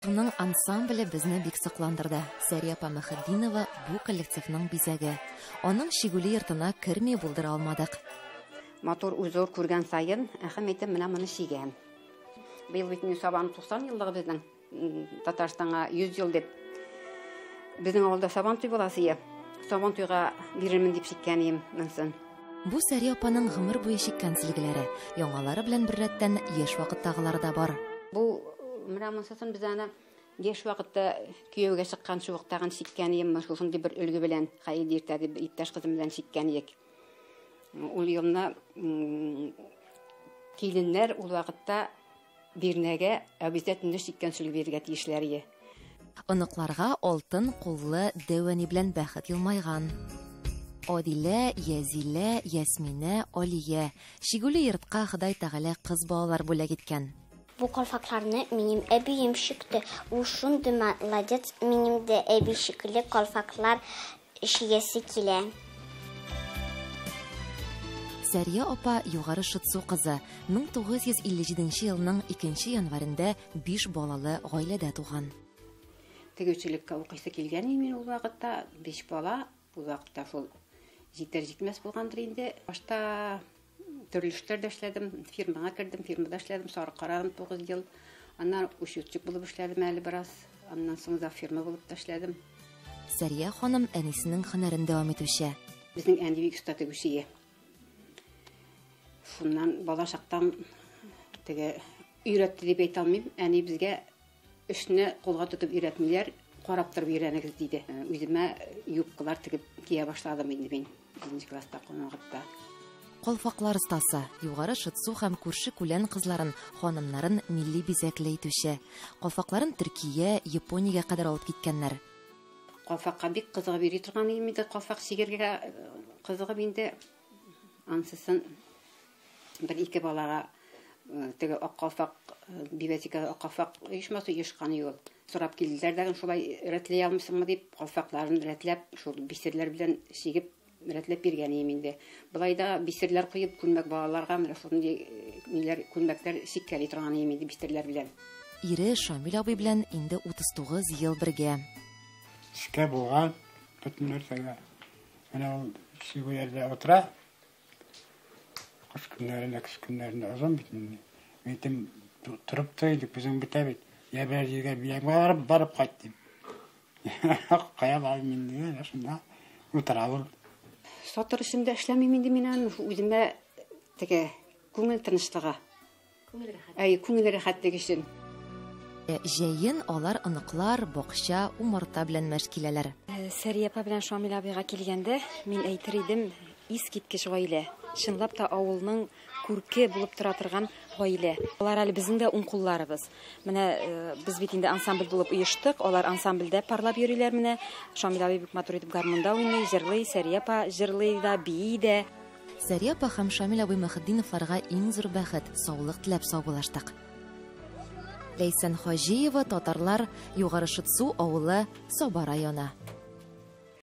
Шытсуның ансамбле безне бик сокландырды. Сәрия апа Мөхетдинова бу коллективның бизәге. Аның чигүле йортына керми булдыра алмадык. Матур узор күргән саен, әһәм әйтәм, менә моны чигәм. Быел бит инде Сабаның 90 еллыгы безнең, Татарстанга 100 ел дип. Безнең авылда Сабан туй буласы ие. Сабан туйга бирермен дип чиккән идем монысын. Бу Сәрия апаның гомер буе чиккән сөлгеләре. Яңалары белән беррәттән яшь вакыттагылары да бар. Бу менә монысын без аны яшь вакытта кияүгә чыккан чыбыктагын чиккән идем, шушындый бер өлге белән, хәер иртә дип иптәш кызым белән чиккән идек. Ул елны киленнәр ул вакытта бирнәгә обязательно чиккән сөлге бирергә тиешләр иде. Оныкларга алтын куллы дәү әни белән бәхет елмайган. Адилә, Язилә, Ясминә, Алия. Чигүле йортка Ходай Тәгалә кыз балалар бүләк иткән. Бу калфакларны минем әбием чикте. Ул шундый молодец, минем дә әби шикелле калфаклар чигәсе килә. Сәрия апа Югары Шытсу кызы, 1957 елның 2 январендә 5 балалы гаиләдә туган. Тегүчелеккә укыйсы килгән мин ул вакытта, 5 бала, ул вакытта шул җитәр җитмәс булгандыр инде. Башта төрле эшләрдә эшләдем, фирмага кердем, фирмада эшләдем, сарык карадым 9 ел. Аннан учетчик булып эшләдем әле бераз, аннан соң да фирма булып та эшләдем. Сәрия ханым әнисенең һөнәрен дәвам итүче. Безнең әни бик оста тегүче. Шуннан бала чактан теге өйрәтте дип әйтә алмыйм. Әни безгә эшне кулга тотып өйрәтмиләр, карап торып өйрәнегез диде. Үземә юбкалар тегеп кия башладым инде мин 7 класста укыган вакытта. Калфаклар остасы, Югары Шытсу һәм күрше күлән кызларын, ханымнарын милли бизәкле итүче. Калфакларын Төркия, Япониягә кадәр алып киткәннәр. Калфакка бик кызыгып йөри торган идем инде, калфак чигергә кызыгып инде. Ансысын бер-ике балага теге ак калфак, библиотекада ак калфак оешмасы оешкан юл. Сорап килделәр дә, шулай рәтләй алмыйсыңмы дип, калфакларын рәтләп, шул бисерләр белән чигеп рәтләп биргән идем инде. Былай да бисерләр куеп, күлмәк балаларга менә шундый ниләр, күлмәкләр чиккәли торган идем инде бисерләр белән. Ире Шамил абый белән инде 39 ел бергә. Эшкә булган бөтен нәрсәгә. Менә ул чигүләрдә утыра. Кыш көннәрендә, көз көннәрендә озын бит инде. Мин әйтәм, торып тор инде, күзең бетә бит. Я берәр җиргә биягә барып кайт дим. Кая барыйм инде, әнә шунда утыра ул. Сатыр эшемдә эшләмим инде мин аны, үземә теге күңел тынычлыгы. Күңел рәхәтлеге. Әй, күңел рәхәтлеге өчен. Җәен алар оныклар, бакча, умарта белән мәш киләләр. Сәрия апа белән Шамил абыйга килгәндә, мин әйтер идем, искиткеч гаилә. Чынлап та авылның күрке булып тора торган гаилә. Алар әле безнең дә уң кулларыбыз. Менә без бит инде ансамбль булып оештык, алар ансамбльдә парлап йөриләр менә. Шамил абый бик матур итеп гармунда уйный, җырлый, Сәрия апа җырлый да, бии дә. Сәрия апа һәм Шамил абый Мөхетдиновларга иң зур бәхет, саулык теләп саубуллаштык. Ләйсән Хаҗиева, татарлар, Югары Шытсу авылы, Саба районы.